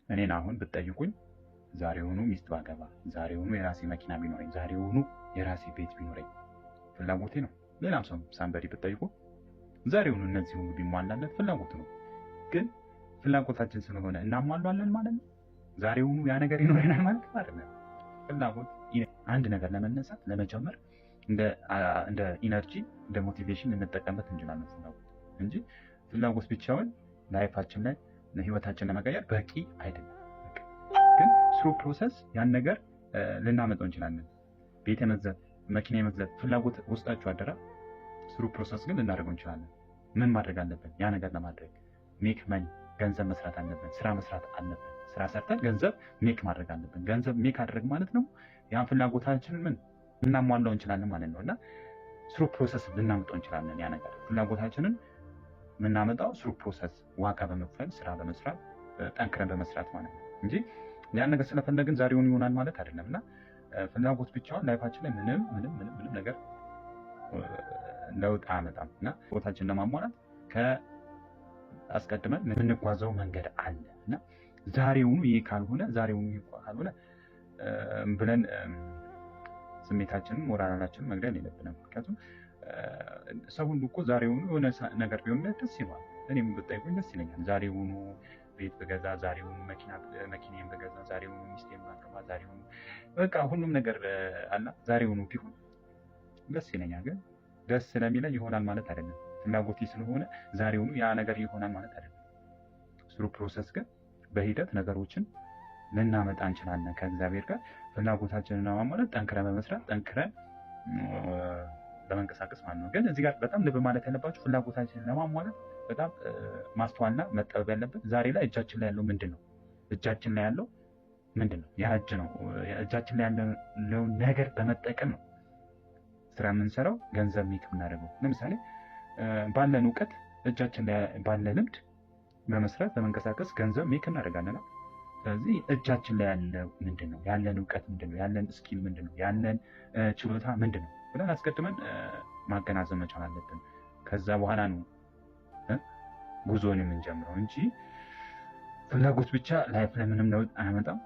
እኔን አሁን ብትጠይቁኝ ዛሬውኑ ሚስት ባገባ፣ ዛሬውኑ የራሴ መኪና ቢኖረኝ፣ ዛሬውኑ የራሴ ቤት ቢኖረኝ ፍላጎቴ ነው። ሌላም ሰው somebody ብትጠይቁ ዛሬውኑ እነዚህ ሁሉ ቢሟላለት ፍላጎቱ ነው። ግን ፍላጎታችን ስለሆነ እናሟሏለን ማለት ነው። ዛሬውኑ ያ ነገር ይኖረናል ማለት አይደለም። ፍላጎት አንድ ነገር ለመነሳት፣ ለመጀመር እንደ energy፣ እንደ motivation ልንጠቀምበት እንችላለን ፍላጎት እንጂ ፍላጎት ብቻውን life ኣችን ላይ ህይወታችን ለመቀየር በቂ አይደለም። ግን through process ያን ነገር ልናመጣው እንችላለን። ቤት የመግዛት፣ መኪና የመግዛት ፍላጎት ውስጣችሁ አደራ። Through process ግን ልናደርገው እንችላለን። ምን ማድረግ አለብን? ያ ነገር ለማድረግ make money፣ ገንዘብ መስራት አለብን። ስራ መስራት አለብን። ስራ ሰርተን ገንዘብ make ማድረግ አለብን። ገንዘብ make አድረግ ማለት ነው ያን ፍላጎታችንን ምን ልናሟላው እንችላለን ማለት ነው። እና through process ልናመጣው እንችላለን። ያ ነገር ፍላጎታችንን የምናመጣው through process፣ ዋጋ በመክፈል፣ ስራ በመስራት፣ ጠንክረን በመስራት ማለት ነው እንጂ ያን ነገር ስለፈለግን ዛሬውን ይሆናል ማለት አይደለም። እና ፍላጎት ብቻውን life ኣችን ላይ ምንም ምንም ምንም ምንም ነገር ለውጥ አያመጣም። እና ፍላጎታችንን ለማሟላት ከአስቀድመን የምንጓዘው መንገድ አለ። እና ዛሬውኑ ይህ ካልሆነ፣ ዛሬውኑ ይህ ካልሆነ ብለን ስሜታችንን ሞራላችንን መግደል የለብንም። ምክንያቱም ሰው ሁሉ እኮ ዛሬውኑ የሆነ ነገር ቢሆን ደስ ይለዋል። እኔም ብጠይቁኝ ደስ ይለኛል። ዛሬውኑ ቤት ብገዛ፣ ዛሬውኑ መኪናዬን ብገዛ፣ ዛሬውኑ ሚስቴን ባገባ፣ ዛሬውኑ በቃ ሁሉም ነገር አላ ዛሬውኑ ቢሆን ደስ ይለኛል። ግን ደስ ስለሚለኝ ይሆናል ማለት አይደለም። ፍላጎቴ ስለሆነ ዛሬውኑ ያ ነገር ይሆናል ማለት አይደለም። Through process ግን በሂደት ነገሮችን ልናመጣ እንችላለን። ከእግዚአብሔር ጋር ፍላጎታችንን ለማሟላት ጠንክረን በመስራት፣ ጠንክረን በመንቀሳቀስ ማለት ነው። ግን እዚህ ጋር በጣም ልብ ማለት ያለባችሁ ፍላጎታችንን ለማሟላት በጣም ማስተዋልና መጠበብ ያለብን ዛሬ ላይ እጃችን ላይ ያለው ምንድን ነው? እጃችን ላይ ያለው ምንድን ነው? ያ እጅ ነው። እጃችን ላይ ያለው ነገር በመጠቀም ነው ስራ የምንሰራው፣ ገንዘብ make የምናደርገው። ለምሳሌ ባለን እውቀት፣ እጃችን ላይ ባለ ልምድ በመስራት፣ በመንቀሳቀስ ገንዘብ make እናደርጋለን። ስለዚህ እጃችን ላይ ያለው ምንድን ነው? ያለን እውቀት ምንድን ነው? ያለን skill ምንድን ነው? ያለን ችሎታ ምንድን ነው ብለን አስቀድመን ማገናዘብ መቻል አለብን። ከዛ በኋላ ነው ጉዞን የምንጀምረው እንጂ ፍላጎት ብቻ life ላይ ምንም ለውጥ አያመጣም።